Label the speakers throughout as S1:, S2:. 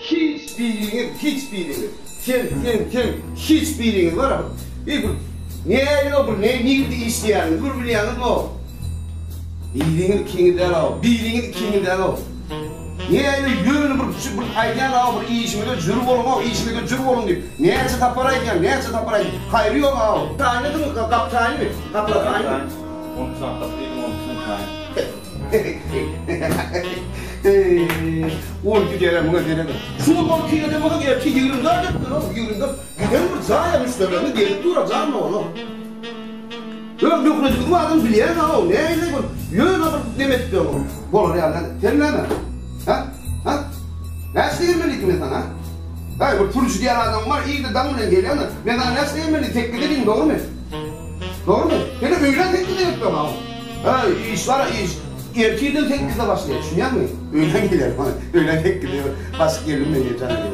S1: Hiç biriňiz, hiç biriňiz, sen, sen, sen, hiç biriňiz bar-a bir, bir nähili bir ne, nirde işleýäniňizi bir bilýäňizmi-ow? Biriňiz ikiňiz däl-ow, biriňiz ikiňiz däl-ow. Nähili ýöne bir şu bir aýdýan-ow bir işiňize jür boluň-ow, işiňize jür boluň diýip, näçe sapar aýdýan, näçe sapar aýdýan, haýry ýog-ow. Taýynladyňmy, gap taýynmy? Gaplar taýynmy?
S2: On iki sany gap diýdim, on ikisini taýyn.
S1: On iki diýere muňa serediň. Şu gün on iki eden bolsaň, ertir 24 etmeli-ow, 24. Giden bir jaýa müşderilerine gelip dur-a, jan dogan-ow. Öz möhletiňiz bardygyny bilýäň-ow, nähili bir ýöne bir neme edip ýörüň. Bolar ýaly däl. Sen näme? Hä? Hä? Näçede gelmeli diýdim men saňa, hä? Häý, bir sürüji diýen adamyň bar, irde daň bilen gelýän-de. Men saňa näçede gelmeli diýdim, sekizde diýdim, dogrumy? Dogrumy? Sen-de öýlän sekizde gelip ýörüň-ow. Häý, iş bar-a, iş. Ertirden sekizde başlaýar, düşünýäňmi? Öýlän geler, öýlän sekizde başyp geldim men diýip jaň edýär.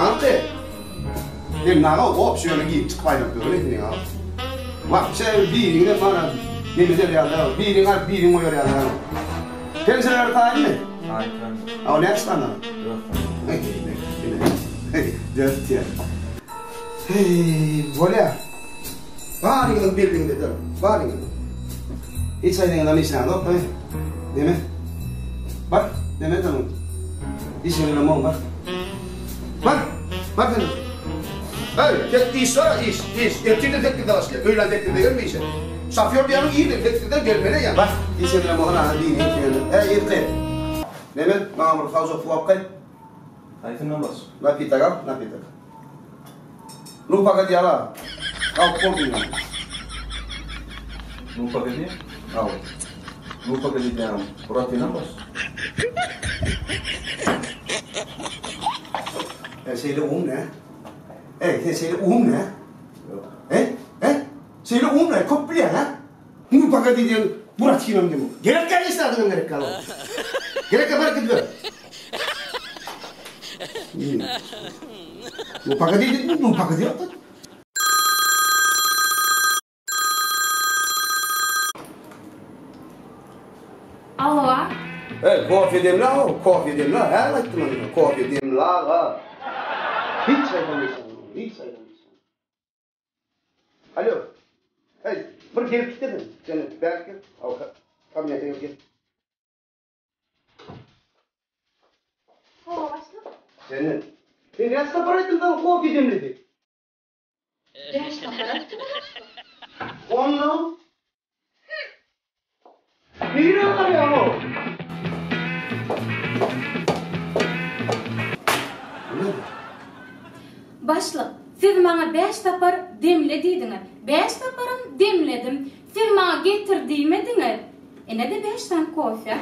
S1: Aňky. Sen naga wobşe ýöne girip çykyp aýlanyp ýörün seniň aga. Wapşe biriňe mana neme eder ýaly däl. Biriň alyp biriň goýar ýaly däl. Penjireler taýynmy?
S2: Taýyn taýyn.
S1: Aw näçe sany?
S2: Dört sany.
S1: Dört diýýär. Heý, bolýar. Baryňyzyň belliňizi ederin. Baryňyzyň. Hiç aýdyňyzam işläňzok daýy. Neme? Bar, neme ederin? Işiňi bilemok, bar. Bar, bar sen. Heý, tek iş bar, iş, iş. Ertirden sekizde başlaýar. Öýlän sekizde gelme işe. Şofýor diýýäniň irden sekizden gelmeli ýa. Bar, işe bilemok, ana, dini, ikini. Heý, irki. Neme, maňa bir sagja suw alyp gaýt.
S2: Haýsyndan baş?
S1: Napitak al, napitak. Nu pogodi ala. Al boldy ýa.
S2: Nu pogodi?
S1: Al.
S2: Nu pogodi diýýän Buratinam baş.
S1: E şeýle um ne? Ey sen şeýle um ne?
S2: Ýok.
S1: E? E? Şeýle um ne? Köp bilýäň ha? Nu pogodi diýen Buratinam diýen. Gerek gel işe adyňam gerek gal. Gerek bar gidiber. Nu pogodi diýdim, nu pogodi ýok.
S3: Alo.
S1: Ey, kofe demle o, kofe demle. Her aýtdym men, kofe demle aga. Hiç aýdamyşam, hiç aýdamyşam. Alo. Ey, bir gelip gitdin. Sen belki al kabinete gel.
S3: Hawa başlyk.
S1: Sen Sen näçe sapar aýtdym saňa kofe demle diýip?
S3: Bäş sapar aýtdyňyz başlyk.
S1: Ondan Nirä barýaň o?
S3: Başlyk, siz maňa bäş sapar demle diýdiňiz. Bäş saparam demledim. Siz maňa getir diýmediňiz. Ine-de bäş sany kofe.